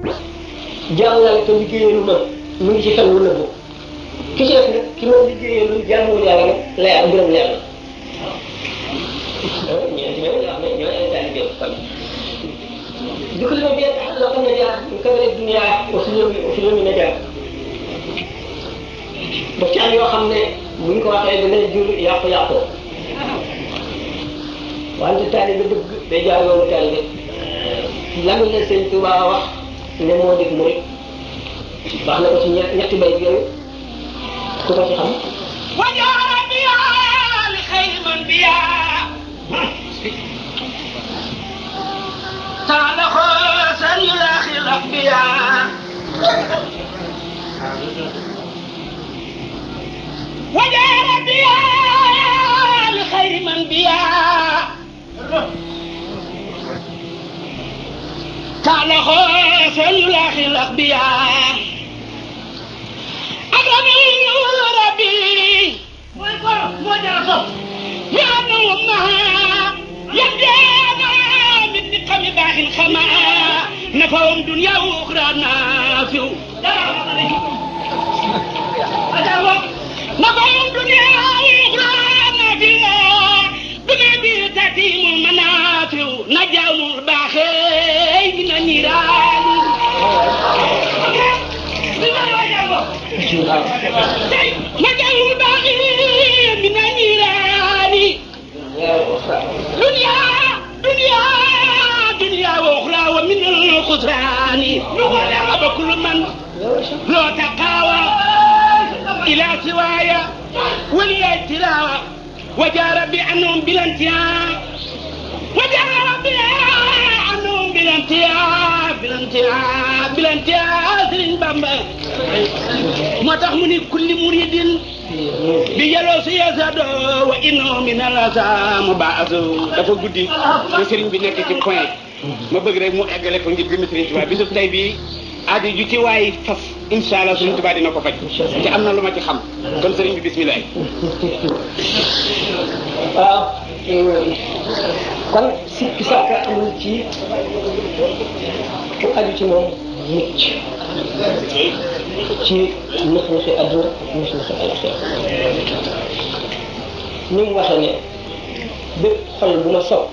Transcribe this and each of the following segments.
jaamu yàlla te liggéeyalu ma mu ngi ci fen wu nëbbu ki ci def nag ki ma liggéeyalu jaamuwul yàlla nag leer mbiram leer la ñeenti ñoo wax ne ñoo ay taalibe kon dukul ma bien loo xam ne jaar ñu ko rek dunya aussi ñoom na jaar daf ci am yoo xam ne buñ ko waxee dana jur yàqu-yàqu wante taalibe dëgg day jaar yoonu taalibe lan la sëñ Tuubaa wax ne moo def murid wax na ko ci ñetti bay yooyu ku ko ci xam wajaara biya li xayri man biya taala xoosan yu laaxi lax biya wajaara biya li xayri man biya taala xoosan yu laaxi lax biya نفهم دنيا واخرى نافع نفهم دنيا واخرى نافع بما به تتيم المنافع نجاو الباخي من النيران نجاو الباخي من النيران دنيا واخرى ومن الخسران نغلب كل من لو تقاوى الى سوايا ولي التلاوه وجار بانهم بلا انتهاء بلا انتهاء سرين بامبا موتاخ مني كل مريد بيالو سياسه وانه من الاسام بعث dafa guddi te sëriñ bi nekk ci point ma bëgg rek mu eggale ko ngir gëm sëriñ Tuubaa bisu tey bii aadi ju ci waay fas inshallah sëriñ Tuubaa dina ko faj te am na lu ma ci xam kon sëriñ bi bismillah waaw kon sikki sàkka amul ci ku aju ci moom mucc ci nax-naxi àdduna nax-naxi àllaxira ni mu waxee ne bépp xol bu ma sopp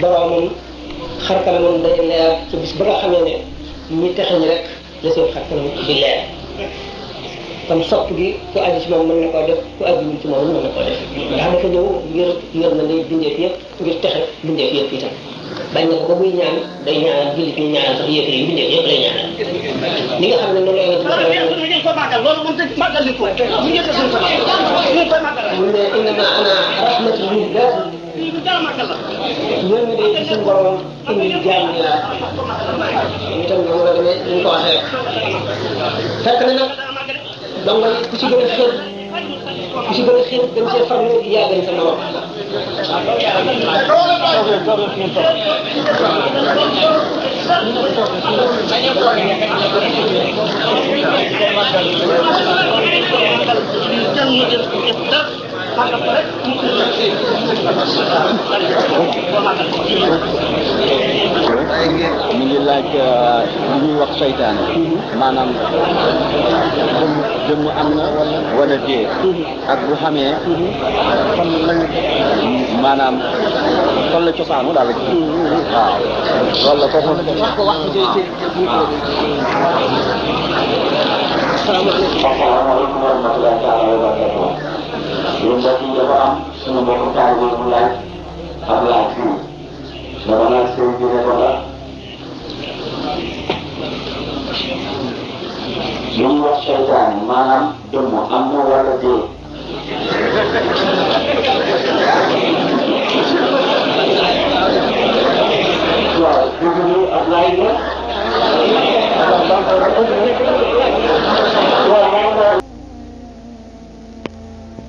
boroomam xarkanamam day leer ci bis ba nga xamee ne ñi texe ñi rek la seen xarkanam di leer kon sopp gi ku aju ci moom mën na koo def ku aju ci moom mën na koo def ndax dafa ñëw ngir na lay bindeef yëpp ngir texe bindeef yëpp itam bañ na ko ba muy ñaan day ñaanal jullit ñi ñaanal sax yëpp yi bindeef yëpp lay ñaanal li nga xam ne noonu lay ko màggal loolu moom màggal li ko ñu njëkk suñu sama ñu koy màggal mu ne innama ana rahmatul lillah ñooñu de ci suñu borom indi jaam ñi laa itam noonu la demee ñu ko waxee fekk na nag donc ku ci gën a xër gën cee farlu yaa gën sa morom mi ngi laaj li ñuy wax seytaane maanaam jëmm am na wala dee ak bu xamee fan lañ maanaam fan la cosaanu daal waaw wala kooku wax ko wax asalaamaaleykum wa rahmatullahi taala wa barakatuh yéen mbokk yi dafa am suñu mbokk taalibe bu laaj ab laaj fii dama laaj sëriñ bi ne ko la li ñuy wax seytaane maanaam dëmm am na wala dee waaw dugg ab laaj la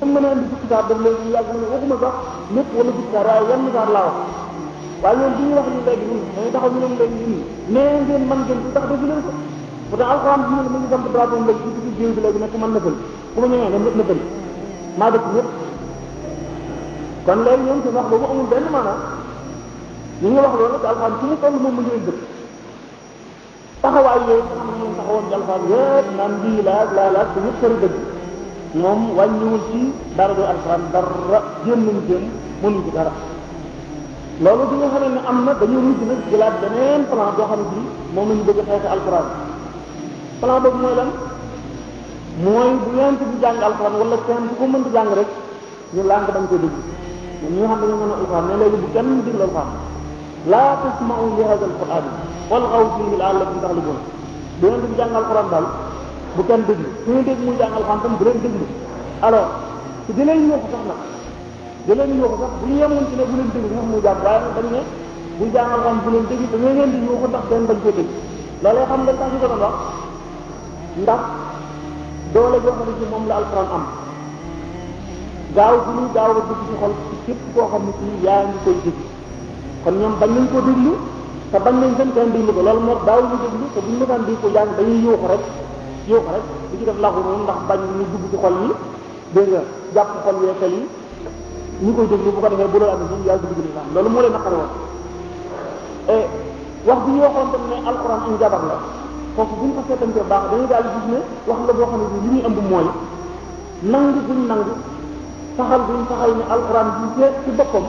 mën a indi fukki saar daf lay yàgg mu ne waxuma sax lépp wala fukki saar waaye wenn saar laa wax waaye loolu bi ñuy wax ni léegi ñun dañuy taxaw ñu leen léegi ñun nee ngeen man ngeen tax defu leen ko pourtant alxuraan bi ñu ngi dem drapeau léegi ci digg géew bi léegi ne ku mën nëppal ku ma ñëwee dem nëppal maa dëkk ñëpp kon léegi ñoom seen wax boobu amul benn maanaam ñu ngi wax loolu te alxuraan ci mu toll moom mu ngi leen dëkk taxawaay taxawaay yooyu nga xam ne moom taxawoon ci alxuraan yëpp naan lii laa te ñëpp sori dëgg moom wàññiwul ci dara do alxuraan dara jéem nañ jéem mënuñ ci dara loolu bi nga xam ne am na dañu mujj nag jëlaat beneen plan boo xam ne bii moom la ñu bëgg a xeexe alxuraan plan boobu mooy lan mooy bu yonent bi jàng alxuraan wala kenn bu ko mën di jàng rek ñu làng dañ koy dégg ñun ñi nga xam ne dañoo mën a alxuraan ne léegi bu kenn déglu alxuraan laa tasma'u li haadha alxuraan walghaw fiihi la'allakum taghlibuun bu yonent bi jàng alxuraan daal bu kenn déglu su ñu dégg muy jàng alxuraan tam bu leen déglu alors su di leen yóoxu sax nag di leen yóoxu sax bu ñu yemoon ci ne bu leen déglu sax muy jàng waaye nag dañ ne bu jàng alxuraan bu leen déglu da ngeen di yóoxu ndax kenn dañ koy dégg loolee xam nga tax ñu ko doon wax ndax doole boo xam ne ci moom la alxuraan am gaaw bu ñuy gaaw a dugg ci xol ci képp koo xam ne ci yaa ngi koy dégg kon ñoom bañ nañ ko déglu te bañ nañ seen kenn déglu ko loolu moo daaw ñu déglu te buñu mësaan di ko jàng dañuy yuuxu rek di ci def laxu noonu ndax bañ ñu dugg ci xol yi dégg nga jàpp xol yeekal yi ñu koy déglu bu ko defee bu loolu amee ñoom yàlla dugg lislaam loolu moo leen naqari woon et wax bi ñu waxoon tam ne alxuraan am jabar la foofu bu ñu ko seetantee baax dañuy daal di gis ne wax la boo xam ne li muy ëmb mooy nangu buñ nangu saxal buñ saxal ne alxuraan bi ci boppam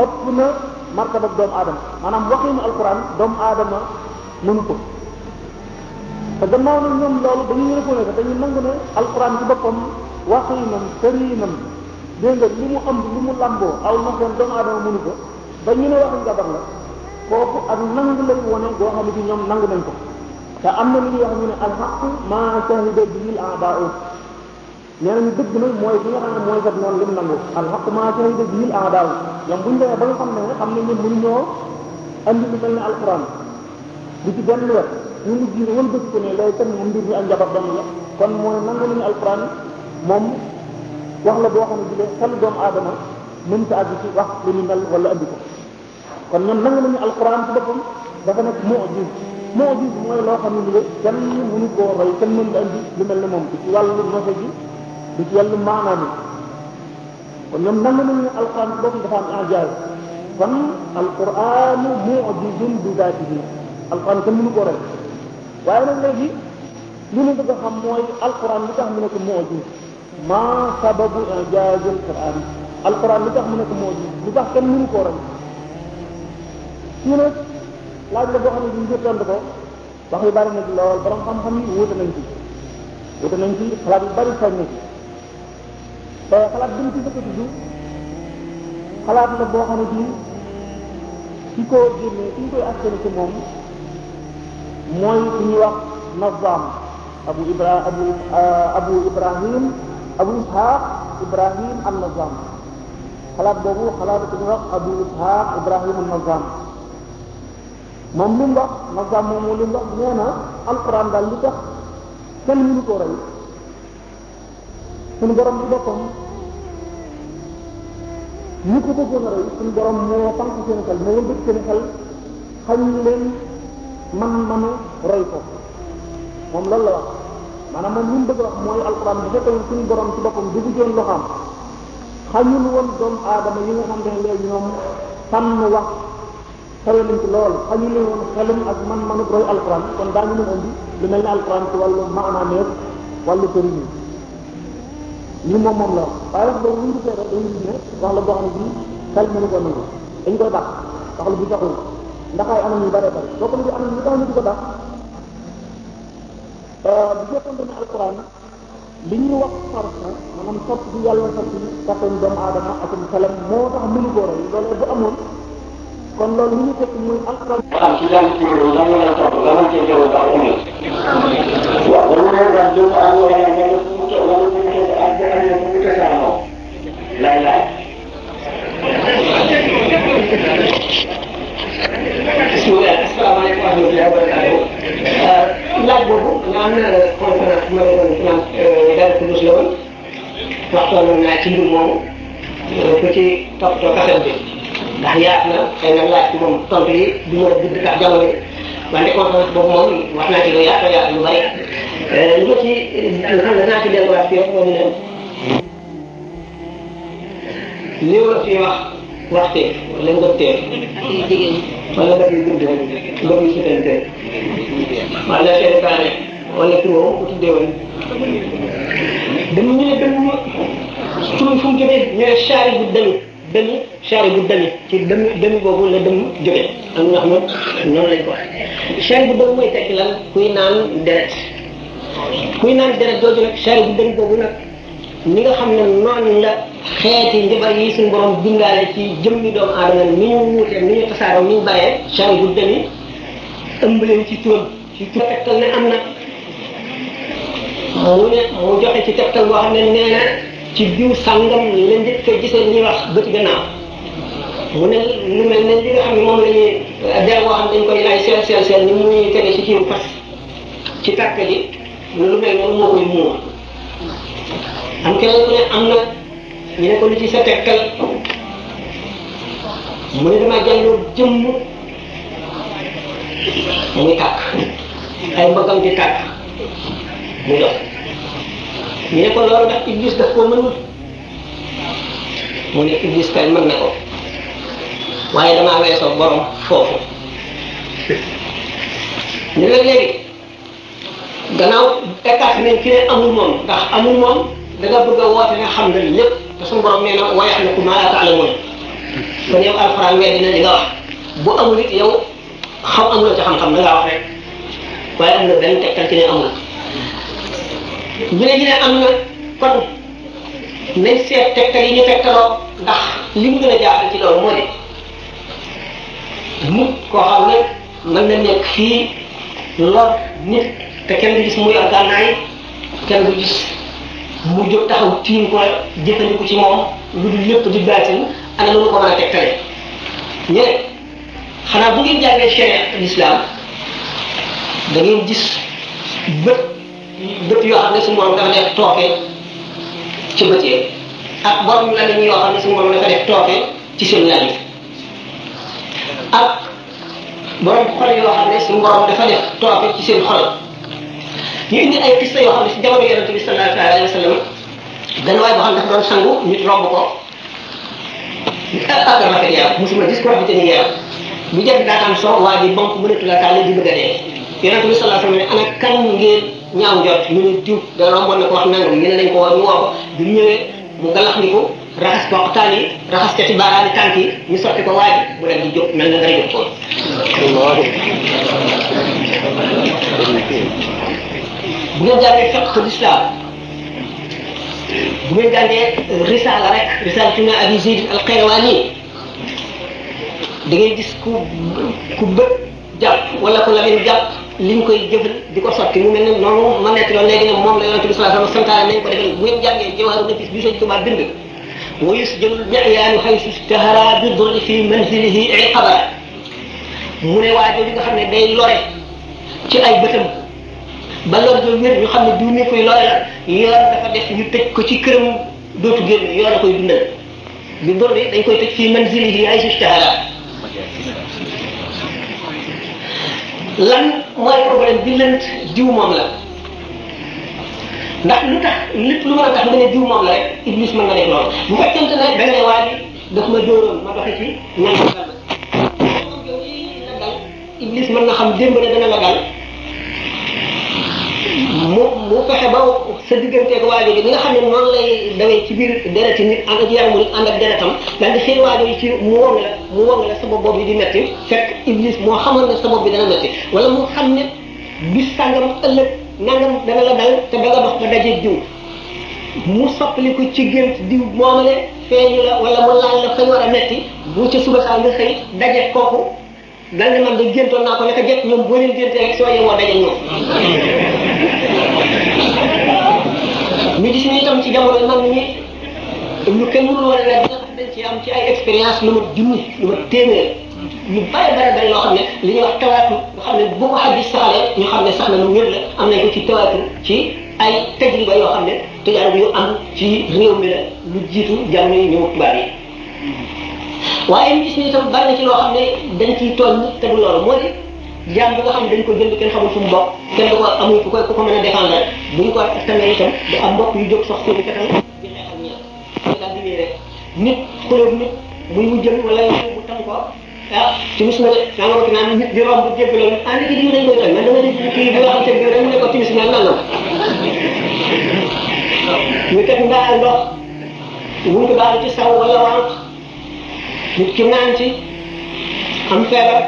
ëpp na martaba doomu aadama maanaam waxinu alxuraan doomu aadama mënu ko te gannaaw nag ñoom loolu dañuy reconnaître dañuy nangu ne alxuraan ci boppam waxinam sëriinam dégg nga li mu ëmb li mu lamboo aw na seen doomu aadama mënu ko ba ñu ne waxin jabar la kooku ak nangu lay wone boo xam ne bi ñoom nangu nañ ko te am na lu ñuy wax ñu ne alxaq maa shahida bihi al-a'daa'u nee nañu dëgg nag mooy bi nga xam ne mooy kat noonu lim nangu alxaq maa shahida bihi al-a'daa'u ñoom buñ demee ba nga xam ne xam ne ñun mënuñoo andi lu mel ne alquran du ci benn wet ñu ngi jiir wëlbati ko ne lay kat moom mbir mi ak njabar dong la kon mooy nangu nañu alquran moom wax la boo xam ne bi de xel doomu aadama mën ta àgg ci wax lu ñu mel wala andi ko kon ñoom nangu nañu alquran ci boppam dafa nekk mu'jiz mooy loo xam ne ni kenn mënu koo roy kenn mënu la andi lu mel ne moom du ci wàllu nose gi du ci wàllu maanaam yi kon ñoom nangu nañu ne alquran ci boppam dafa am ijaaz kon alquran mu'jizun bi zaatihi alquran kenn mënu koo roy waaye nag léegi li ñu bëgg a xam mooy alquran li tax mu nekk mu'jiz ma sababu ijaazil quran alquran li tax mu nekk mu'jiz li tax kenn mënu koo roy fii nag laaj la boo xam ne bi ngir tontu ko wax yu bari na ci lool borom xam-xam yi wuute nañ ci xalaat yu bari sañ na ci te xalaat bi ñu ci bëgg a tudd xalaat la boo xam ne bii ki ko génnee ki ñu koy askane ci moom mooy ku ñuy wax Nazam abu Ibrahim abu Ishaq Ibrahim an-Nazam xalaat boobu xalaat ku ñuy wax abu Ishaq Ibrahim an-Nazam moom li mu wax Nazam moom li mu wax nee na alquran daal li tax kenn mënu koo rey suñu borom bi boppam ñi ko bëggoon a rey suñu borom moo tànk seen xel moo wëlbati seen xel xañ leen man-manu roy ko moom loolu la wax maanaam moom li mu bëgg wax mooy alquran bu fekkoon suñu borom ci boppam du joon loxaam xañul woon doomu aadama yi nga xam ne léegi ñoom tànn wax xale nañ ci lool xañul woon xelum ak man-manu roy alquran kon daañu mën andi lu mel ne alquran ci wàllu maanaam yeeg wàllu sëriñ yi lii moom la wax waaye wax boobu ñu gisee rek dañuy gis ne wax la boo xam ne bii xel mënu ko nangu dañ koy dàq wax la bu saxul ndax ay anam yu bare bare boo ko mujj anam yu tax ñu di ko dàq bu fekkoon ne alquran li ñuy wax sarf maanaam sopp bi yàlla sopp kattan doomu aadama ak xelam moo tax mënu koo rey loolu bu amoon kon loolu li ñu fekk muy alquran am ci daan ci lan la lay topp lan la cee jëloon ba amul waaw wala mu daan jëm ak wala nga def mu toog wala mu toog ak benn yoon mu tasaanoo lay laaj bismillah asalaamaaleykum wa rahmatullahi wa barakatuh laaj boobu nga am na conférence bu ma defoon France daal ko mos la woon waxtaanoon naa ci mbir moomu ko ci toppatoo kaset bi ndax yaat na xëy na laaj ci moom tontu yi du ma gudd tax jamono yi wante conférence boobu moom wax naa ci lu yaatu lu bari li ma ci xam ne naa ci delluwaat fii wax moom ne li ma fi wax waxtee wala ngotteer wala nga yu gudd rek nga yu sutante wala seytaane wala tur woowu ko tuddee woon dañu ñu ne dañu tur fu mu jógee ñu ne chaari bu demi chaari bu demi ci demi boobu la dem jógee am na ñoo xam ne noonu lañ ko waxee chaari bu demi mooy tekki lan kuy naan deret jooju nag chaari bu demi boobu nag ni nga xam ne noonu la xeeti njabar yi suñu borom bindaale ci jëmmi doomu aadama ni ñu wuutee ni ñu tasaaroo ni ñu bàyyee chaari bu demi ëmb leen ci turam ci tur tegtal ne am na mu joxe ci tegtal boo xam ne nee na ci diw sàngam la njëkk a gisee ñuy wax bëti gannaaw mu ne lu mel ne li nga xam ne moom la ñuy der boo xam ne dañ koy lay seel ni muy tege ci kiiwu fas ci tàkk ji mu ne lu mel noonu moo koy muur am keneen ku ne am na ñu ne ko lu ci sa tegtal mu ne dama jàlloo jëmm muy tàkk ay mbagam di tàkk muy dox ñu ne ko loolu ndax Iblis daf koo mënul mu ne Iblis kay mën na ko waaye damaa weesoo borom foofu ñu ne léegi gannaaw écart nañ ki ne amul moom ndax amul moom da nga bëgg a woote ne xam nga lépp te suñu borom nee na wa yaxluqu maa laa ta'lamuun kon yow alxuraan weddi na li nga wax bu amul it yow amuloo ci xam-xam da ngaa wax rek waaye am na benn tegtal ci ne amul ñu ne am na kon nañ seet tegtal yi ñu tegtaloo ndax li mu gën a jaaxal ci loolu moo di nit koo xam ne mën na nekk fii lor nit te kenn du gis muy yor gànnaay kenn du gis mu jóg taxaw tiim ko jëfandiku ci moom lu dul lépp di baatin ana lu ko mën a tegtale ñu ne xanaa bu ngeen jàngee sharia l'islam da ngeen gis bët yoo xam ne suñu borom dafa def tooke ci bët yi ak borom lamiñ yoo xam ne suñu borom dafa def tooke ci seen lamiñ ak borom xol yoo xam ne suñu borom dafa def tooke ci seen xol ñu indi ay xista yoo xam ne si jamono yonente bi sallallahu alayhi wa sallam benn waay boo xam ne dafa doon sangu nit romb ko ak rafet yaram musuma gis ko rafet ni yaram bu jënd daataan soo waa ji bonk mënatu la taale di bëgg a dee yonente bi sallallahu alayhi wa sallam ne ana kan ngeen ñaaw njort ñu ne diw da romboon na ko wax nangam ñu ne nañ ko woo ñu woo ko bu ñëwee mu galax ni ko raxas poqtaan yi raxas ca ci baaraani tànk yi ñu sotti ko waaj bu dem di jóg mel na dara jóg ko bu ngeen jàngee fiqh l'islam bu ngeen jàngee risala rek risalatuna abi zayd al-qayrawani da ngay gis ku bët jàpp wala ku la leen jàpp liñ koy jëfal di ko sotti mu mel ne noonu ma nekk loolu léegi ne moom la yonente bi sallallahu alayhi wa sallam santaane nañ ko defal bu ngeen jàngee jawharu nafis bi Sëñ Tuubaa bind wa yusjalul mi'yaanu haysu ishtahara bi durri fi manzilihi iqaba mu ne waa jooju nga xam ne day lore ci ay bëtam ba lor jooju wér ñu xam ne diw ni koy lore la yoon dafa def ñu tëj ko ci këram dootu génn yoon a koy dundal bi durri dañ koy tëj fi manzilihi haysu ishtahara lan mooy problème bi lënt diw moom la ndax lu tax lépp lu mën a tax nga ne diw moom la rek Iblis mën nga def loolu bu fekkente ne da nga ne waa ji daf ma dóoroon ma doxe ci ñan ko dal la dal Iblis mën na xam démb ne dana la dal mu fexe ba sa digganteeg waajo ji li nga xam ne noonu lay dawee ci biir dereti nit ànd ak yaramu nit ànd ak deretam daal di xëy waajo yi ci mu wong la sa bopp bi di metti fekk Iblis moo xamoon ne sa bopp bi dana metti wala mu xam ne bis sàngam ëllëg nangam dana la dal te da nga dox ba dajeeg diw mu soppali ko ci gént diw moomale feeñu la wala mu laal la fañ war a metti bu ca suba saa nga xëy dajeeg kooku dal ne man de géntoon naa ko naka jekk ñoom boo leen géntee rek soo yewoo dajeeg ñoom ñu gis ni itam ci jamono mag ñi lu kenn mënul woon a dañ ci am ci ay expérience lu ma junni lu ma téeméer lu bari loo xam ne li ñuy wax tawaatur nga xam ne bu ko xadis saxalee ñu xam ne sax na lu wér la am nañ ko ci tawaatur ci ay tajriba yoo xam ne tajaaru yu am ci réew mi la lu jiitu jamono yi ñëw tubaab yi waaye ñu gis ni itam bari na ci loo xam ne dañ ciy tooñ te du loolu moo di jaam bi nga xam ne dañ ko jënd kenn xamul fu mu bokk kenn du ko amul ku ko mën a défendre bu ñu ko tamee itam da am mbokk yu jóg sax seen fetal di xeexal ñaar daal di rek nit xulóob nit muy wujjam wala mu tam ko timis na de naa nga naan nit di romb jéggaloon ànd ci diw dañ koy toj man dama di kii bi waxante bi rek mu ne ko timis na nangam ñu teg ndaa ndox wuñ ko daal ci saw wala wànq nit ki naan ci am feebar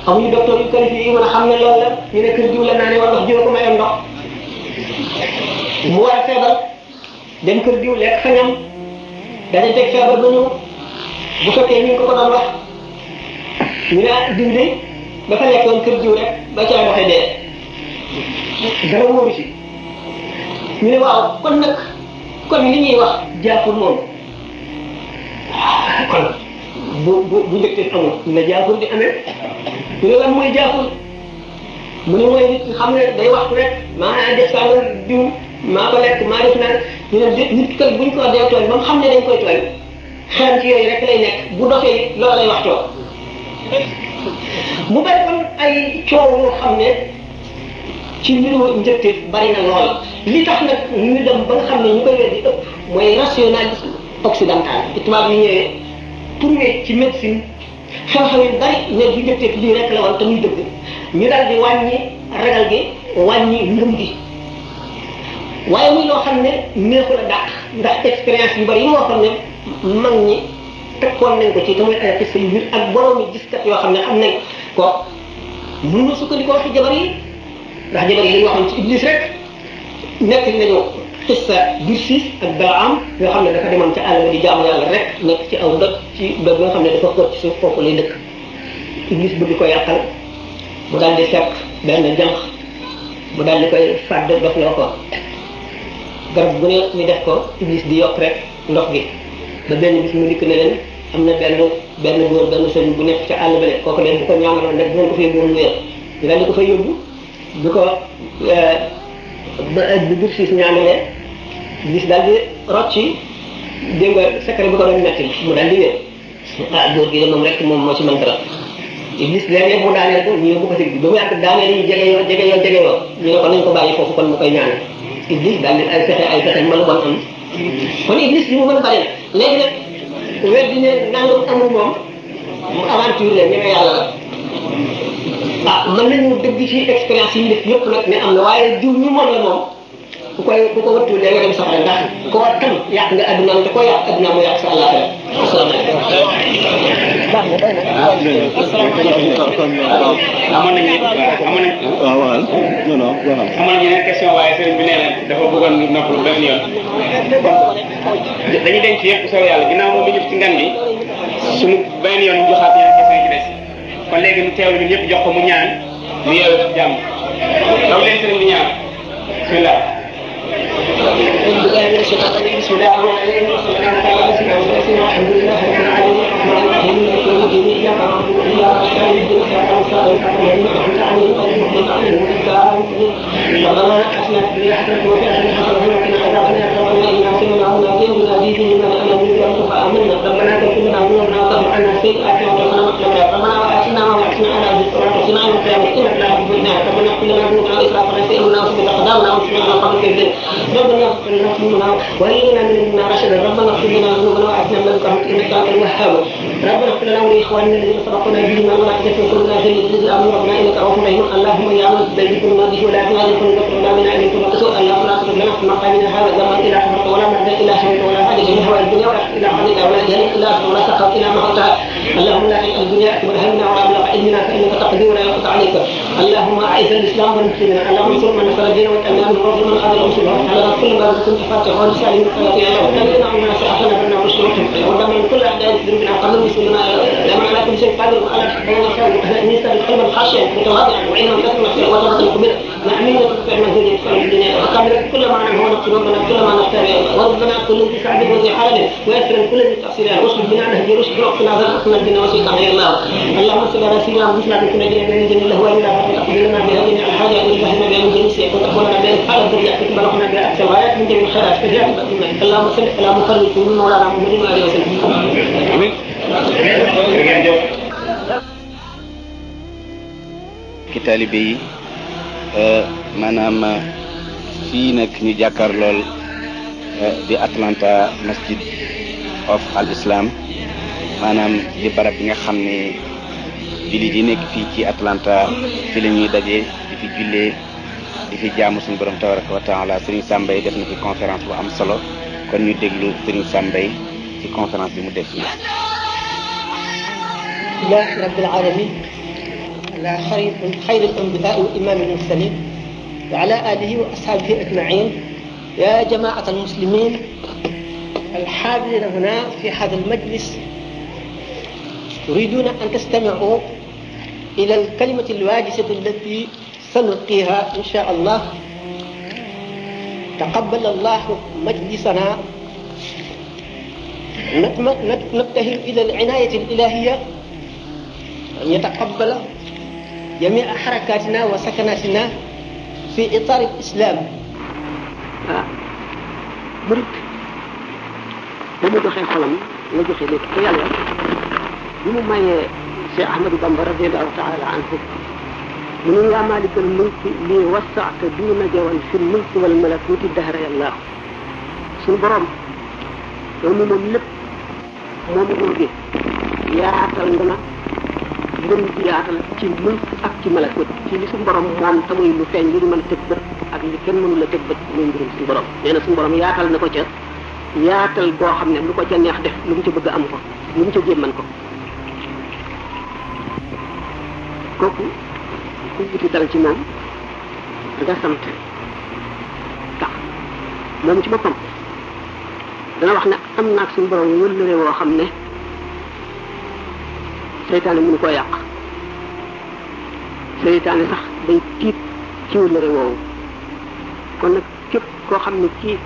amuñu docteur yu qualifié yi mën a xam ne loolu la ñu ne kër diw la naa ne war ndox jiw ko mayam ndox mu war a feebar dem kër diw lekk fa ñam dañu teg feebar ba ñëw bu fekkee ñu ngi ko doon wax ñu ne diw de dafa nekkoon kër diw rek ba caa doxee dee dara wóoru si ñu ne waaw kon li ñuy wax jaaful moom kon bu njëkk amul na jaaful di amee ñu ne lan mooy jaaful mu ne mooy nit xam ne day waxtu rek maa def saa diw maa ko lekk maa def naan ñu ne nit kat buñ ko dee tooñ ba mu xam ne dañ koy tooñ xelam ci yooyu rek lay nekk bu doxee loolu lay waxtoo mu bari kon ay coow yoo xam ne ci mbiru njëkteef bari na lool li tax nag ñu dem ba nga xam ne ñu koy weddi ëpp mooy rationalisme occidental ci tubaab yi ñëwee prouvé ci médecine xew-xew yu bari ne bu njëkteef lii rek la woon te muy dëgg ñu dal di wàññi ragal gi wàññi ngëm gi waaye muy loo xam ne neexul a dàq ndax expérience yu bari yi moo xam ne mag ñi tekkoon nañ ko ci te muy ay xis yu biir ak borom yi giskat yoo xam ne xam nañ ko mën na sukkandikoo waxi jabar yi ndax jabar yi li ñu waxoon ci iblis rek nekk nañu xissa Birsiis ak Balaam yoo xam ne dafa demoon ca àll ba di jaamu yàlla rek nekk ci aw ndot ci doj nga xam ne dafa xóot ci suuf foofu lay dëkk iblis bëgg ko yàqal mu daal di fekk benn jànq mu daal di koy fàdd dof loo ko garab bu ne ñu def ko iblis di yokk rek ndox gi ba benn bis mu dikk ne leen am na benn góor benn sëñ bu nekk ca àll ba kooku leen bu ko ñaanaloon rek bu ngeen ko fay yóbbu mu wér ñu daal di ko fay yóbbu bi ko bi Birsiis ñaanalee iblis daal di rocci dégg nga secret bi ko doon metti mu daal di wér góor gi de moom rek moom moo ci mën dara iblis léeg-léeg mu daaneel ko ñu yóbbu ko si ba mu yàgg daaneel yi jege yoo ñu ne ko nañ ko bàyyi foofu kon mu koy ñaanal iblis daal di ay fexe mën a bon am kon iblis li mu mën a bari na léegi nag weddi ne nangam amul moom mu aventure la ñeme yàlla la mën nañu dëgg ci expérience yi ñu def yëpp nag ne am na waaye diw ñu moom la moom ku ko wattu léegi dem safara ndax ko war tam yàq nga adduna te ko yàq adduna mu yàq sa àllaaxira asalaamaaleykum amoon nañu question waaye sëriñ bi nee na dafa bëggoon noppalu benn yoon dañuy denc yëpp bu soobee yàlla ginnaaw moom mi ñëpp ci ngan bi suñu benn yoon ñu joxaat yeneen question yi ci des kon léegi ñu teewlu ñun ñëpp jox ko mu ñaan mu yeewu ci jàmm daw leen sëriñ bi ñaan bismillah بسم الله الرحمن الرحيم والصلاه والسلام على سيدنا محمد والحمد لله رب العالمين الرحمن الرحيم مالك يوم الدين اياك نعبد واياك نستعين اهدنا الصراط المستقيم صراط الذين انعمت عليهم ربنا اتنا في الدنيا حسنه وفي الاخره حسنه وقنا عذاب النار ربنا اننا سمعنا مناديا ينادي بنا ان امنوا فامنا ربنا تغفر لنا ذنوبنا وتغفر عنا سيئاتنا وتوفنا مقتنا ربنا واتنا ما وعدتنا على عبدك ولا تخزنا يوم القيامه انك لا تخلف الميعاد ربنا اغفر لنا ذنوبنا واسرافنا في امرنا وثبت اقدامنا وانصرنا على القوم الكافرين ربنا اغفر لنا ذنوبنا وهيئنا من امرنا رشدا ربنا اغفر لنا ذنوبنا واتنا من لدنك رحمه انك انت الوهاب ربنا اغفر لنا ولاخواننا الذين سبقونا بالايمان ولا تجعل في قلوبنا غلا للذين امنوا ربنا انك رؤوف رحيم اللهم يا من تبين كل ماضي ولا تنادي كل ذكر ولا من علم كل قصور اللهم لا تغفر لنا في مقامنا هذا زمان الى حفظك ولا مرضى الا حميت ولا حاجه من هوى الدنيا ولا الى حديث ولا جهل الا ولا سخط الى ما قلتها اللهم لا تجعل الدنيا اكبر همنا ولا مبلغ علمنا فانك تقدر ولا يقطع عليك اللهم اعز الاسلام والمسلمين اللهم انصر من نصر الدين واجعلنا من رجل من خذل المسلمين على كل ما كنت فاتح ونسال من خيرات يا رب كلنا عنا ساعتنا بنا ورسلنا ودمنا من كل اعداء ذنوبنا قبل مسلمنا لما على كل شيء قادر وعلى بين الخير ان يسال القلب الخاشع متواضعا وعلما كثرا وترك الكبير نعمين وتكفر من هذه الدنيا وكامل كل ما نحن نقصد ربنا كل ما نختار وربنا كل ذي سعد وذي حال ويسر كل ذي تقصير رشد بنا نهدي رشد ربنا ذرقنا الدنيا وسيطا يا الله اللهم صل على سيدنا محمد بكل نبي من جن الله وإلا فأقبلنا بهذه الحاجة إلى فهمنا بها من جنس يكون تقولنا بها الحالة الذريعة بلغنا بها أكثر وآيات من جميع الخيرات كثيرة بأسنا اللهم صل على مخرج من مولانا محمد وآله وسلم آمين ki taalibe yi maanaam fii nag ñu jàkkaar lool di Atlanta Masjid of Al Islam maanaam di barab bi nga xam ne jullit yi nekk fii ci Atlanta fi la ñuy dajee di fi jullee di fi jaamu suñu borom tabaraka wa taala Serigne Sam Mbaye def na fi conférence bu am solo kon ñu déglu Serigne Sam Mbaye ci conférence bi mu def fii. alhamdulilah rabbil alamin ala xayril anbiyaa wa imaamil mursaliin wa ala aalihi wa ashaabihi ajmaïn ya jamaat almuslimin alxaadiriina huna fi hada almajlis تريدون أن تستمعوا إلى الكلمة الواجزة التي سنلقيها إن شاء الله. تقبل الله مجلسنا. نبتهل إلى العناية الإلهية أن يتقبل جميع حركاتنا وسكناتنا في إطار الإسلام. مريد damu joxe xolam la joxe lépp te yàlla bi mu mayee Cheikh Ahmadou Bamba radiyallahu taala anhu mu ne yaa maalikal mulki lii wasaata duuna jawan fi mulki wal malakuti dahra yàlla suñu borom yow mi moom lépp moom nguur gi yaatal nga na ngën ci yaatal ci mulk ak ci malakut ci li suñu borom moom te muy lu feeñ lu ñu mën a tëg bët ak li kenn mënu la tëg bët muy mbirum suñu borom nee na suñu borom yaatal na ko ca yaatal boo xam ne lu ko ca neex def lu mu ca bëgg am ko lu mu ca jéeman ko kooku ku wuti dal ci moom nga sant tax moom ci boppam dana wax ne am naag suñu borom wëllëre woo xam ne seytaane mënu koo yàq seytaane sax day tiit ci wëllëre woowu kon nag képp koo xam ne kii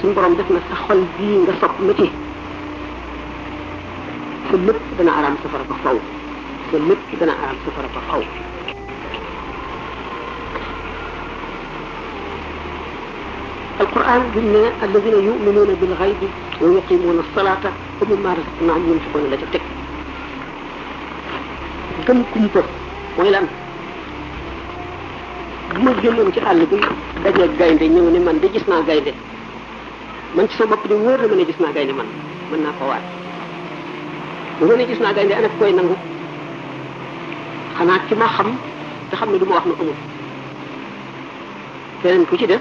suñu borom def na sa xol bii nga sopp ma ci sa lépp dana araam safara ba faw sa lépp dana araam safara ba faw alquran bi ne alladina yuminuuna bil xaybi wa yuqimuuna salata wa mimma razaqnahum yunfiquuna la ca teg gëm kumpa mooy lan bu ma génnoon ci àll bi dajee gaynde ñëw ne man de gis naa gaynde man ci sa bopp di wóor na ma ne gis naa gaynde man mën naa ko waat bu ma ne gis naa gaynde ana koy nangu xanaa ki ma xam te xam ne du ma wax nu amul keneen ku ci des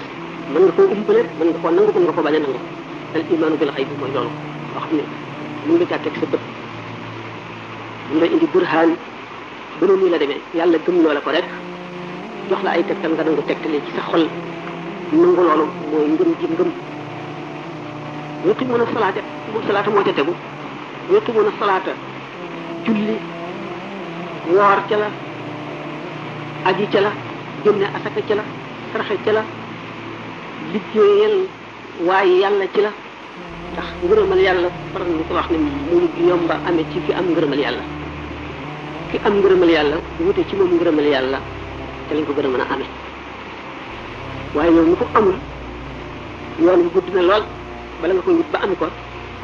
mën nga koo umpale mën nga koo nangu mën nga ko bañ a nangu al imaanu bil xayb bi mooy loolu loo xam ne mën nga caa teg sa bët mën nga indi burhaan ba noonu nii la demee yàlla gëm loo la ko rek jox la ay tegtal nga nangu tegtale ci sa xol nangu loolu mooy ngëm ji ngëm yuqimuuna salaata salaata moo ca tegu yuqimuuna salaata julli woor ca la aji ca la génne asaka ca la saraxe ca la liggéeyal waaye yàlla ci la ndax ngërëmal yàlla faral ñu ko wax ne mu ngi yomba amee ci ki am ngërëmal yàlla ki am ngërëmal yàlla wute ci moom ngërëmal yàlla te lañ ko gën a mën a amee waaye yow ñu ko amul yoon bi gudd na lool bala nga koy wut ba am ko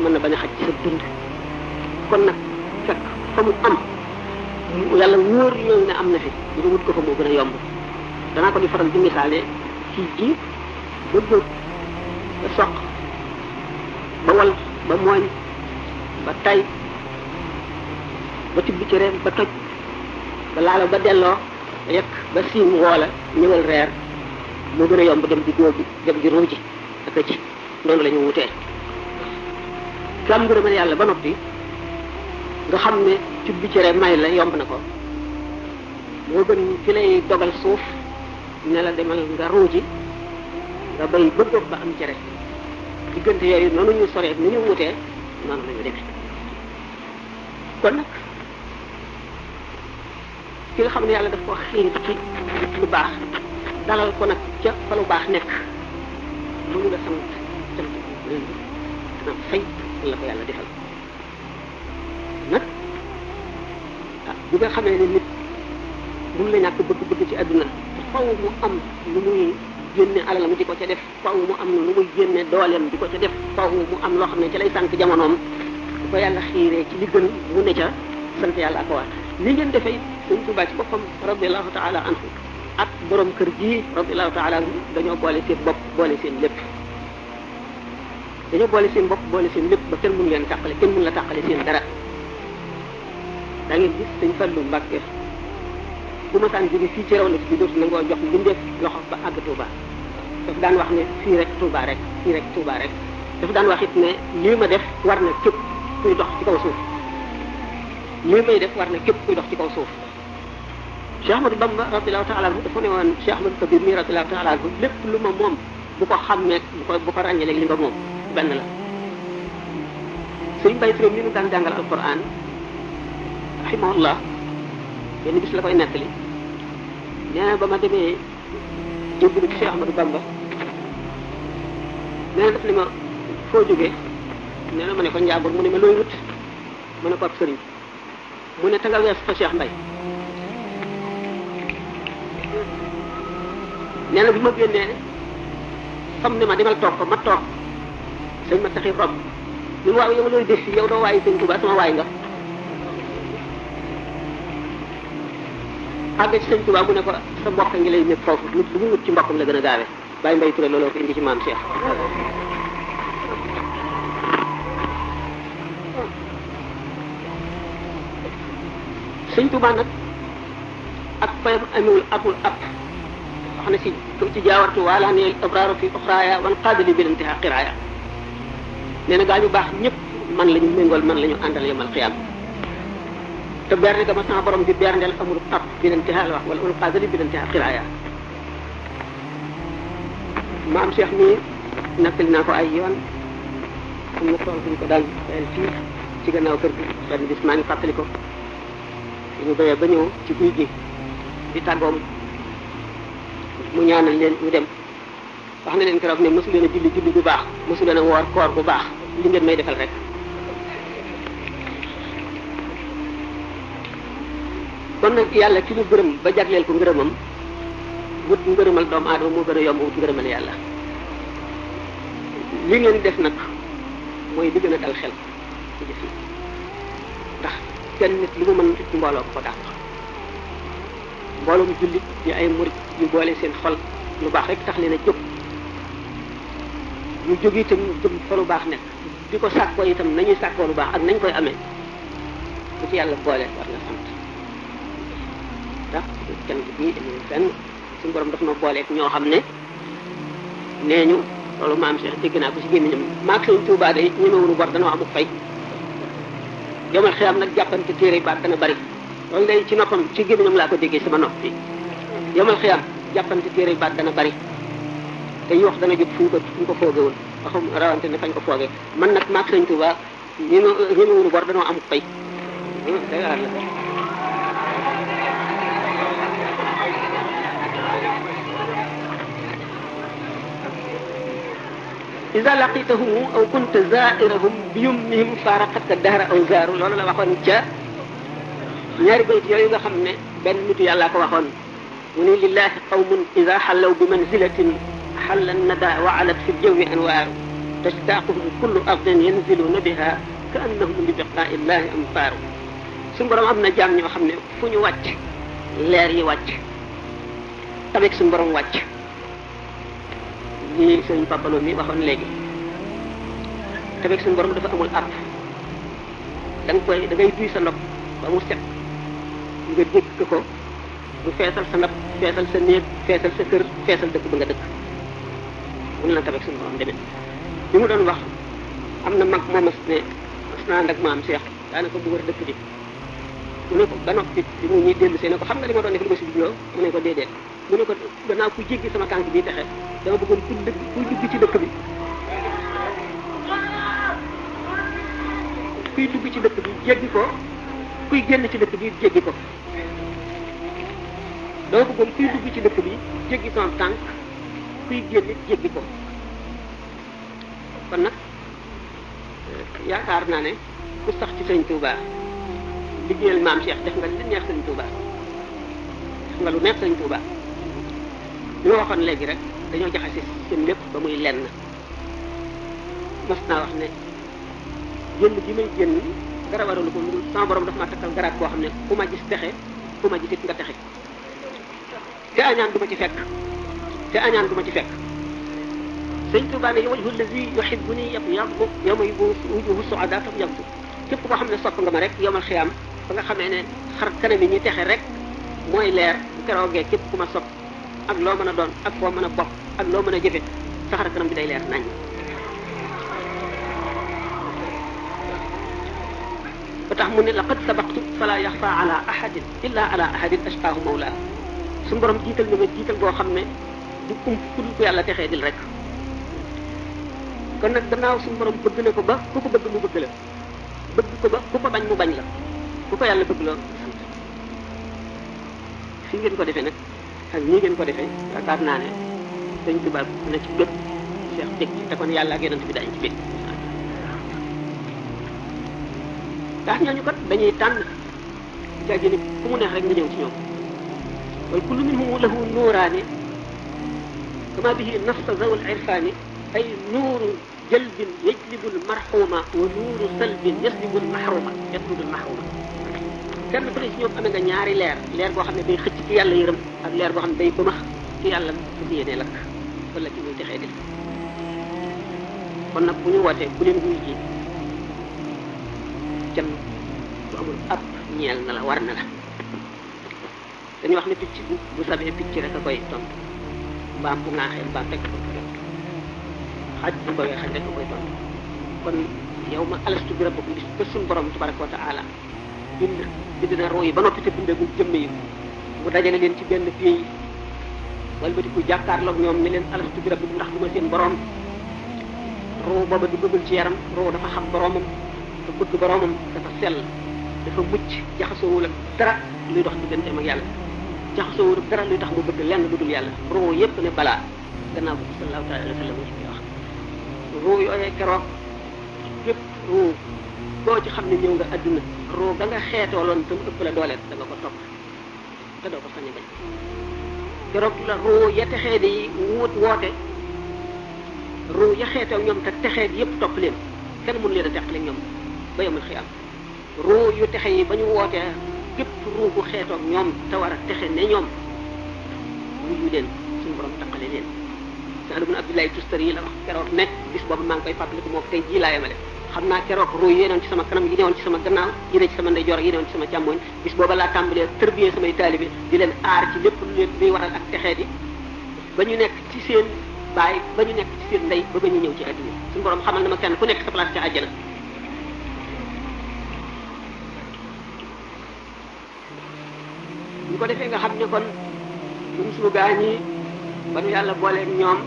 mën na bañ a xaj ci sa dund kon nag fekk fa mu am yàlla wóor loolu ne am na fi nga wut ko fa moo gën a yomb danaa ko di faral di misaale ci ji ba góob ba soq ba wal ba mooñ ba tay ba tibb ci reer ba toj ba laalo ba delloo ba yekk ba siim woola ñëwal reer moo gën a yomb dem di góob bi dem di ruuji ak ci noonu la ñu wutee ki am ngërëmal yàlla ba noppi nga xam ne tibb ci reer may la yomb na ko moo gën fi lay dogal suuf ne la demal nga ruuji nga bay ba góob ba am cere diggante yooyu noonu ñu soree ni ñu wutee noonu la ñu demee kon nag ki nga xam ne yàlla daf ko xiir ci lu baax dalal ko nag ca fa lu baax nekk mu ngi la sant sant dina fay la ko yàlla defal nag bi nga xamee ne nit mun la ñàkk bëgg-bëgg ci àdduna faw mu am lu muy génne alalam di ko ca def faw mu am lu muy génne dooleem di ko ca def faw mu am loo xam ne ci lay sànq jamonoom bu ko yàlla xiiree ci li gën mu ne ca sant yàlla ak waa li ngeen defee Sëñ Tuubaa ci boppam radiallahu taala anhu ak borom kër gi radiallahu taala anhu dañoo boole seen bopp boole seen lépp dañoo boole seen bopp boole seen lépp ba kenn mënu leen tàqale kenn mënu la tàqale seen dara da ngeen gis sëñ Fallu Mbàkke bu ma saan jóge fii ci raw na fi dootu nangoo jox mbindeef loxo ba àgg Touba daf daan wax ne fii rek Touba rek fii rek Touba rek daf daan wax it ne lii ma def war na képp kuy dox ci kaw suuf lii may def war na képp kuy dox ci kaw suuf Cheikh Ahmadou Bamba radiyallahu ta'ala anhu dafa ne woon Cheikh Ahmadou Kabir mi radiyallahu ta'ala anhu lépp lu ma moom bu ko xàmmee bu ko ràññee léegi li nga moom benn la sëñ Baye Touré mi nu daan jàngal alquran rahimahullah benn bis la koy nettali nee na ba ma demee jébbalu ci Cheikh Ahmadou Bamba nee na daf ne ma foo jógee nee na ma ne ko Njaambur mu ne ma looy wut mu ne ko ab sëriñ mu ne te nga wees fa Cheikh Mbaye nee na bi ma génnee fam ne ma demal toog ko ma toog sëñ ma taxi rob ñu waaw yow looy def fii yow doo waayi sëñ Tuubaa sama waay nga àgg ci sëñ Tuubaa mu ne ko sa mbokk ngi lay nekk foofu lu mu wut ci mbokkam la gën a gaawee Baye Mbaye Touré looloo ko indi ci maam Cheikh sëñ Tuubaa nag ak fayam amul amul ab wax na si ci jaawartu wala neel abraaru fi uxraaya wan qaadali bil intihaa qiraaya nee na gaa ñu baax ñëpp man la ñu méngool man la ñu àndal yemal xiyaam te berne ga ma sama borom di berndeel amul ab bil intihaa la wax wala wan qaadali bil intihaa qiraaya maam Cheikh mi nattali naa ko ay yoon am na tool buñ ko daan fii ci gannaaw kër gi benn bis maa ngi fàttali ko ñu béyee ba ñëw ci guy gi di tàggoom mu ñaanal leen ñu dem wax na leen keroog ne mosu leen a julli julli bu baax mosu leen a woor koor bu baax li ngeen may defal rek kon nag yàlla ki ñu gërëm ba jagleel ko ngërëmam wut ngërëmal doomu aadama moo gën a yomb wut ngërëmal yàlla li ngeen def nag mooy li gën a dal xel ci jëf yi ndax kenn nit lu mu mën ci mbooloo ko dàq mbooloo mu jullit ñu ay murit yu boole seen xol lu baax rek tax leen a jóg ñu jóg itam jëm fa lu baax nekk di ko sàkkoo itam nañuy sàkkoo lu baax ak nañ koy amee bu ci yàlla boole war nga sant ndax kenn bii demul fenn suñu borom daf na booleeg ñoo xam ne nee ñu loolu maam Cheikh dégg naa ko ci gémmiñam maag sëñ Tuubaa day ñemewuñu bor danoo amuk fay yomal xiyam nag jàppante téere baat dana bari loolu day ci noppam ci gémmiñam laa ko déggee sama nopp bi yomal xiyam jàppante téere baat dana bari te yi wax dana jóg fu ñu ko foogewul waxum rawante ne fañ ko foogee man nag maag sëñ Tuubaa ñemewuñu bor danoo amuk fay day la إذا لقيتهم أو كنت زائرهم بيمهم فارقتك الدهر أو زاروا loolu la waxoon ca ñaari bayt yooyu nga xam ne benn nitu yàlla ko waxoon mu ne lillahi qawmun ida xallaw bi manzilatin xalla nada wa alat fi ljawi anwaaru tastaaquhum kullu ardin yanziluna biha ka annahum li biqaa illahi amfaaru suñu borom am na jaam ñoo xam ne fu ñu wàcc leer yi wàcc tamit suñu borom wàcc lii sëñ Papalo mi waxoon léegi tamit suñu borom dafa amul araf da ngay duy sa ndox ba mu set nga dégg ko mu feesal sa ndab feesal sa néeg feesal sa kër feesal dëkk ba nga dëkk mu ne la tamit suñu borom demee li mu doon wax am na mag moo mas ne mas naa ànd ak maam Cheikh daanaka bu wër dëkk bi mu ne ko ba noppi bi mu ñuy dellu see ne ko xam nga li ma doon def li ma si jubloo mu ne ko déedéet mu ne ko gannaaw ku jéggi sama tànk bii texe dama bëggoon kuy dugg ci dëkk bi kuy dugg ci dëkk bi jéggi ko kuy génn ci dëkk bi jéggi ko dama bëggoon kuy dugg ci dëkk bi jéggi sama tànk kuy génn jéggi ko kon nag yaakaar naa ne ku sax ci sëñ Touba liggéeyal maam Cheikh def nga li neex sëñ Touba def nga lu neex sëñ Touba li ma waxoon léegi rek dañoo jaxase seen lépp ba muy lenn mas naa wax ne génn gi may génn dara waralu ko lu sama borom daf ma takkal garaat boo xam ne ku ma gis texe ku ma gisit nga texe te añaan du ma ci fekk sëñ Tuubaa ne wajhu allazi yuhibbuni yabyaddu yawma yubuusu wujuuhu su'adaa tabyaddu képp koo xam ne sopp nga ma rek yomal xiyaam ba nga xamee ne xar kanam yi ñi texe rek mooy leer bu keroogee képp ku ma sopp ak loo mën a doon ak foo mën a bokk ak loo mën a jëfe sa xar kanam bi day leer nañ ba tax mu ne laqad sabaqtu fala yaxfa ala ahadin illa ala ahadin ashqaahu mawla suñu borom jiital na ma jiital boo xam ne du kump ku dul ko yàlla texee dil rek kon nag gannaaw suñu borom bëgg na ko ba ku ko bëgg mu bëgg la bëgg ko ba ku ko bañ mu bañ la ku ko yàlla bëgg loo fii ngeen ko defee nag ak nii ngeen ko defee yaakaar naa ne dañ tubaab na ci bëgg Cheikh dégg ci te kon yàlla ak yonent bi dañ ci bëgg ndax ñooñu kat dañuy tànn jàggi ni ku mu neex rek nga ñëw ci ñoom wal kullu minhum lahu nuuraani kama bihi nafsa zawal irfaani ay nuuru jalbin yajlibul marxuuma wa nuuru salbin yaslibul maxruuma yaslibul maxruuma kenn ku ne ci ñoom amee nga ñaari leer boo xam ne day xëcc ci yàlla yërëm ak leer boo xam ne day bëmax ci yàlla su yéenee lakk wala ci muy texee di kon nag bu ñu wootee ku leen wuy ji kenn bu amul ab ñeel na la war na la dañuy wax ne picc bu sabee picc rek a koy tontu mbaam bu ŋaaxee mbaam rek a koy tontu xaj bu bawee xaj rek a koy tontu kon yow ma alastu bi rabbikum bis ba suñu borom tabaraka wa taala bind na roo yi ba noppi te bindagul jëmm yi mu dajale leen ci benn pays wala ba di ko jàkkaarloog ñoom ne leen alastu bi rabbikum ndax du ma seen borom roo booba du bëggul ci yaram roo dafa xam boromam dafa bëgg boromam dafa sell dafa mucc jaxasoowul ak dara luy dox digganteem ak yàlla jaxasoowul ak dara luy tax mu bëgg lenn lu dul yàlla roo yépp ne balaa gannaaw bi sallallahu taala alayhi wa sallam ci wax roo yooyee keroog képp roo boo ci xam ne ñëw nga adduna roo da nga xeetooloon te mu ëpp la doole da nga ko topp te doo ko sañ a bañ keroog la roo ya texee di woote roo ya xeetoo ñoom te texee di yépp topp leen kenn mënu leen a teqale ñoom ba yomul xiyam roo yu texe yi ba ñu wootee képp roo bu xeetoog ñoom te war a texe ne ñoom wuyu leen suñu borom taqale leen Sahl ibn Abdullahi Tustari la wax keroog nekk bis boobu maa ngi koy fàttaliku moo tey jii laa yemale xam naa keroog roo yi newoon ci sama kanam yi newoon ci sama gannaaw yi ne ci sama ndeyjoor yi newoon ci sama càmmoñ bis booba laa tàmbalee tërbiyee samay taalibe di leen aar ci lépp lu leen luy waral ak texee di ba ñu nekk ci seen baay ba ñu nekk ci seen ndey ba ba ñu ñëw ci àdduna suñu borom xamal na ma kenn ku nekk sa place ci àjjana ñu ko defee nga xam ne kon ñun suñu gaañ yi ba nu yàlla booleeg ñoom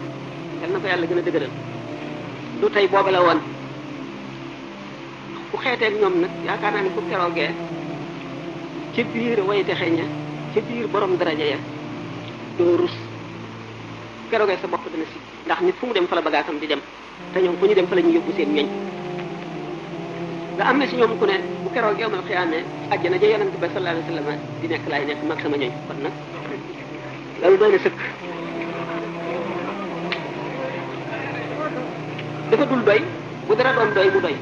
yal na ko yàlla gën a dëgëral du tey booba la woon ku xeeteeg ñoom nag yaakaar naa ne ku keroogee ci biir way texe ña ci biir borom daraja ya doo rus keroogee sa bopp dana si ndax nit fu mu dem fa la bagaasam di dem te ñoom fu ñu dem fa la ñu yóbbu seen ñoñ nga am na si ñoom ku ne bu keroog yowmal xiyaamee àjjana ja yonent bi sallallahu alayhi wa sallam di nekk laay nekk mag sama ñoñ kon nag loolu doy na sëkk dafa dul doy bu dara doon doy mu doy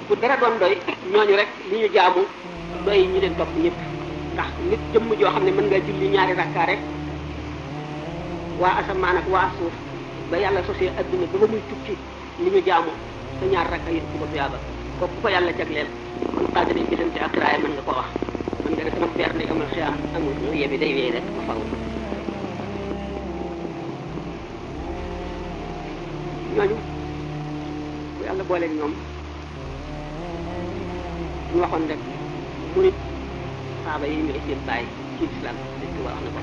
bu dara doon doy ñooñu rek li ñu jaamu doy ñu leen topp ñëpp ndax nit jëmm joo xam ne mën nga julli ñaari rakkaa rek waa asamaan ak waa suuf ba yàlla sosee adduna ba muy tukki li ñu jaamu sa ñaar rakka yëpp ko tuyaaba kooku ko yàlla jagleel kon xaajal nañ gisante ak raaya mën nga ko wax mën nga ne sama peer ne amal xiyaam amul mu yebi day wéy rek ba faw ñooñu bu yàlla booleeg ñoom ñu waxoon rek murit saaba yi ñooy seen bàyyi ci islam dañ ko wax na ko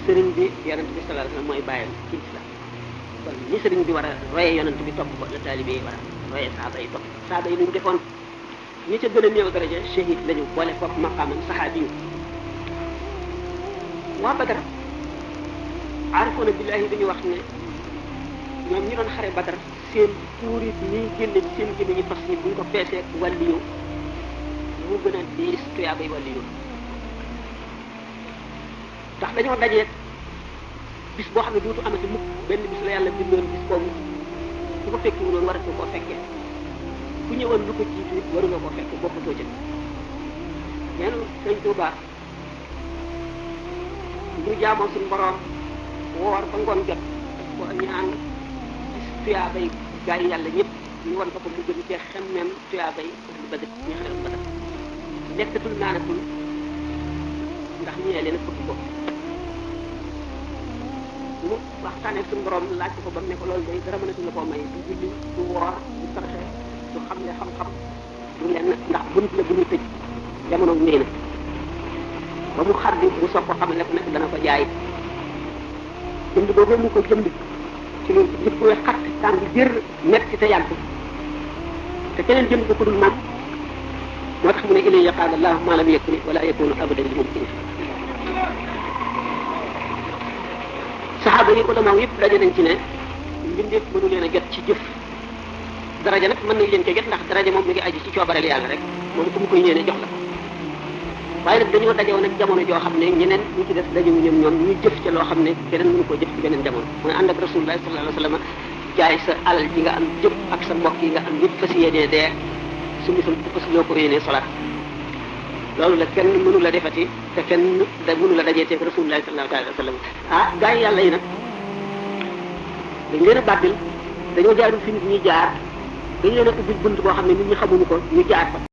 sëriñ bi yonent bi sallallahu alayhi wasallam mooy bàyyam ci islam kon ni sëriñ bi war a royee yonent bi topp ko la taalibe yi war a royee saaba yi topp saaba yi ñu defoon ñi ca gën a néew daraja shahid lañu boole koog maqaamam saxaabi yu waa Badar aarifoona billahi dañu wax ne ñoom ñi doon xare Badar seen puurit ñi génne ci seen génne ñi fas yi buñ ko peesee wàlli yu mu gën a diis tuyaabay wàlli yu ndax dañoo dajee bis boo xam ne dootu amati mukk benn bis la yàlla bindoon bis boobu ku ko fekki wuloon war a koo fekkee ku ñëwoon lu ko jiitu it waruloo koo fekk bokkutoo ca nee na sëñ Tuubaa ñu jaamoo suñu borom woor ba ngoon jot ko ñaan gis tuyaabay gaa yi yàlla ñëpp ñu wan ko mu gën cee xemmeem tuyaaba yi lu bëgg ñu xel lu bëgg lekkatul naanatul ndax ñee leen fëgg ko mu waxtaanee suñu borom laaj ko ba mu ne ko loolu day dara mënatu la koo may du julli du woor du sarxe du xam ne xam-xam du lenn ndax bunt la bu ñu tëj jamono nee na ba mu xar bi mu soog ko xam ne nag dana ko jaay jënd boobu mu ko jënd ci lu jëf ko xat tàng jër metti te yàgg te keneen jënd ko ku dul moom moo tax mu ne ilay yaqaal allahu ma lam yakuni wala yakunu abadan li mumkin saxaaba yi ulama yëpp daje nañ ci ne mbindeef mënu leen a jot ci jëf daraja nag mën nañ leen ko jot ndax daraja moom mi ngi aju ci coobareel yàlla rek moom ku mu koy yéene jox la ko waaye nag dañoo dajewoon ak jamono joo xam ne ñeneen ñi ci def dajewu ñoom ñu jëf ca loo xam ne keneen mënu koo jëf ci beneen jamono mooy ànd ak rasulullah sallallahu alayhi wa sallam jaay sa alal ji nga am jëpp ak sa mbokk yi nga am yëpp fas yéenee dee suñu fas yoo ko yéenee solat loolu la kenn mënu la defati te kenn mënu la dajee teeg rasulullah sallallahu alayhi wa sallam gaa yi yàlla yi nag dañ leen a bàddil dañoo jaarul fi nit ñi jaar dañ leen a ubbil bunt boo xam ne nit ñi xamuñu ko ñu jaar fa